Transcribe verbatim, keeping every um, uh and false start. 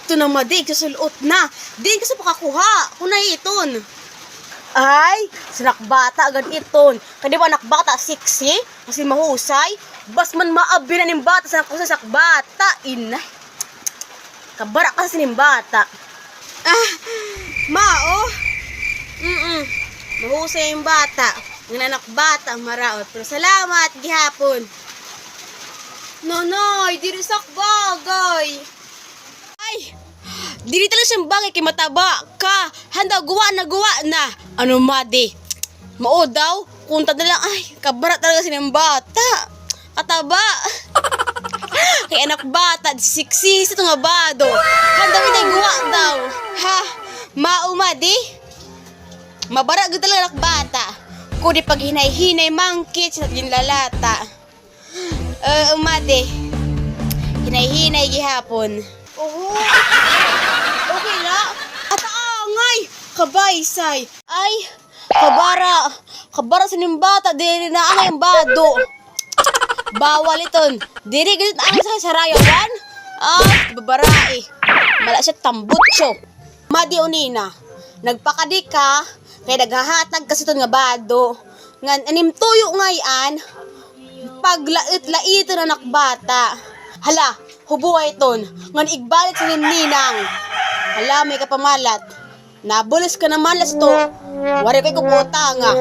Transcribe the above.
Ito na, Madi, igsusul-ot na. Diin ka sa pakakuha? Kunay iton. Ay, sa anak bata, agad iton. Kay di ba anak bata, sexy? Kasi mahusay. Bas man maabi na nim bata, sa anak bata, inay. Kabara ka sa nim bata. Ah, mao. Mm-mm. Mahusay im bata. Nga anak bata, maraot. Pero salamat, gihapon. Nonoy, diri sak bagay. Ay, diri talaga siya bagay kay mataba ka. Handa, guwa na, guwa na. Ano, Madi? Mao daw? Kunta na lang, ay, kabara talaga sa nim bata. Kataba. Kay anak bata, sexy sa ito nga bado. Handa, itay guwa daw. Ha? Mao, Madi? Mabara gud talaga anak bata. Kudi paghinay-hinay, mangkit, sa ginlalata. Eh, Madi. Hinay-hinay gihapon. Oho. Okay la. At angay. Kabaysay. Ay, kabara. Kabara sa nim bata. Diri na angay ang bado. Bawal iton. Diri gid angay sa sarayawan. Ah, babarai. Mala siya tambutso. Madi o Nina, nagpakadi ka, kay naghahatag ka sa iton nga bado. Ngan an im tuyo ngay-an, paglait-laiton an anak bata. Hala, hubuhay iton, ngan igbalik sa nim ninang. Hala, may kapamalat. Nabulis ka naman, lasto. Waray kay kukuta nga.